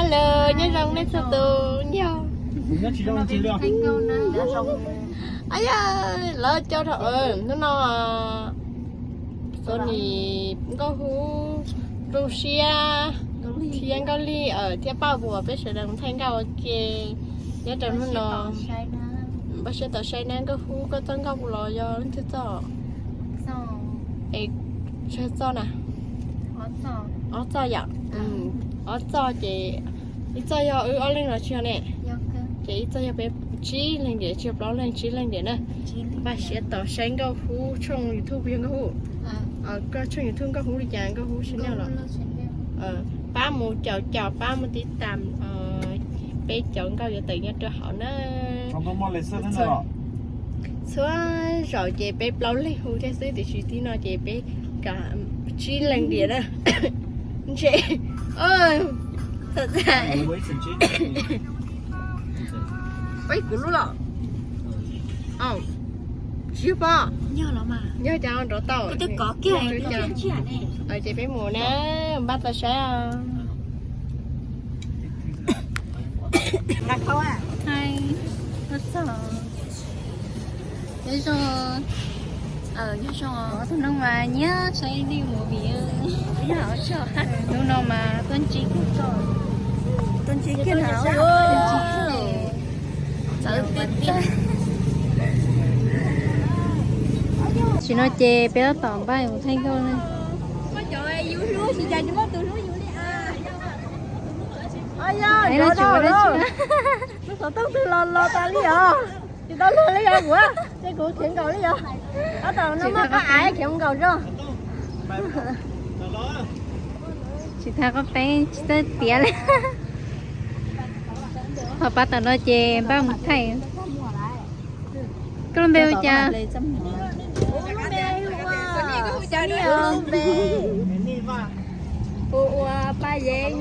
Hello, nyob zoo nej txhua tus yog. Ay ya, lawv coj rau hnub no Sony, Nkauj Hub, Nplooj Siab thiab Nkauj Lig thiab Paj Vuas peb sawv daws mus thaij nkauj ua ke nyob rau hnub no. Npaj siab tau saib na, Nkauj Hub koj txoj nkauj los yog leej twg txoj? Es txoj na? Ob txoj yom. Ob txoj ces ib txoj yog wb ob leeg los tsis yog ne? Ces ib txoj yog peb tsib leeg diam, tsis yog plaub leeg, tsib leeg diam na. Npaj siab tos saib Nkauj Hub tshooj YouTube yog Nkauj Hub. Koj tshooj YouTube Nkauj Hub li cas, Nkauj Hub channel los? Pab mus caum caum, pab mus tib tam peb cov nkauj yuav tawm nyob rau hauv na. Txhua zaus ces peb plaub leeg hu thiab xwb, tiam sis tib no ces peb kav tsib leeg diam na. Ntshe peb kuv lub los tsis yog pob, yog cas nrov tau. Ces peb mus na, npaj tau saib os. Nyob zoo, nyob zoo, tus no mas nyiam saib nej movie. Hnub no mas tuaj ntsib, tuaj ntsib kiag na. Tam sim no ces peb tab tom npaj mus thaij nkauj na. Lub xov tooj twg los los tas li os. Tsis tau luag li yog kuv, ces kuv khiav nkaus li yog. Tab tom no muaj qab av khiav nkaus zog. Tsis tas qab peeb tsis txawj tiav li. Ho pab tom no ces npaj mus thaij. Koj lub npe hu cas? Kuv ua Paj Yeeb.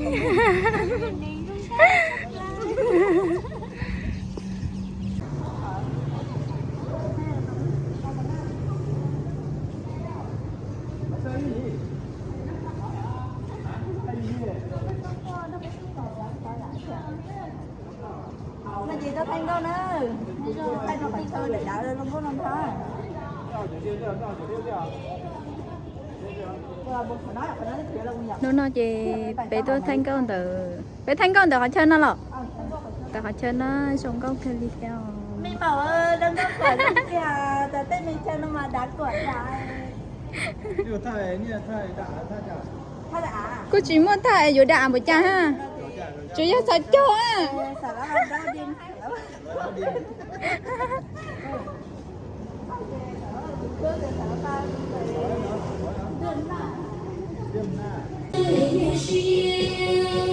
No ces tau thaij nkauj na. Thaij rau qhov chaw dav dav zoo nkauj no ntag. Hnub no ces peb tuaj thaij nkauj ntawm, peb thaij nkauj ntawm qhov chaw no los? Ntawm qhov chaw no zoo nkauj kawg li thiab. Kuj tsis muaj thaij yuav dam npaum cas ha. Tsuas yog xav cog a.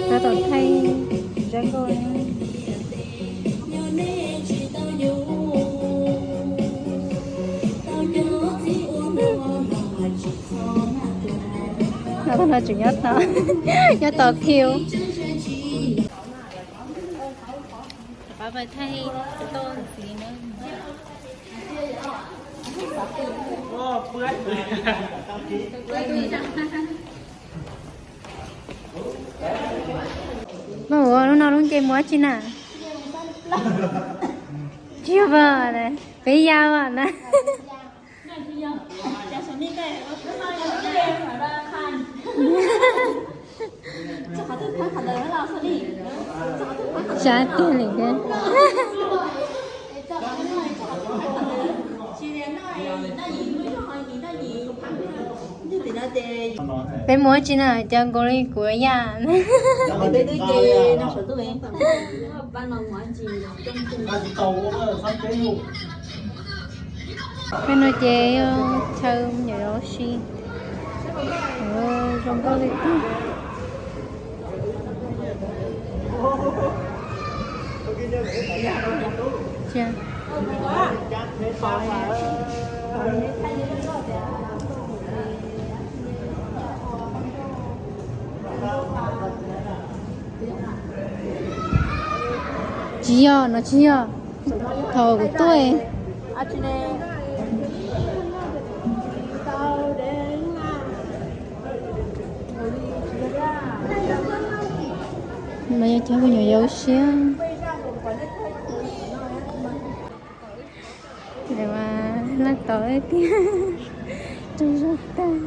Tab tom thaij zaj nkauj. No tseem nyob tos, nyob tos kiu. Pab pais thaij tau ntxiv na. Muaj ua lub no lub nce mus dab tsi na? Tsis yog peb ya na. Sab tiag li thiab. Peb mus dab tsi na, cov nkaus li kuv yam. Peb no ces yog chaw me nyuam yaus ua si, zoo nkauj li tiag. Tsis yog, no tsis yog. Thaum kuv tuaj, Mas yog cov me nyuam yau siab. Ntawm mas laj tod tiag, rau zog tag.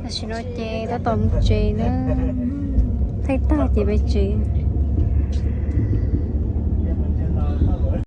Tam sim no ces tab tom mus tsev na. Thaij tag ces peb tsev.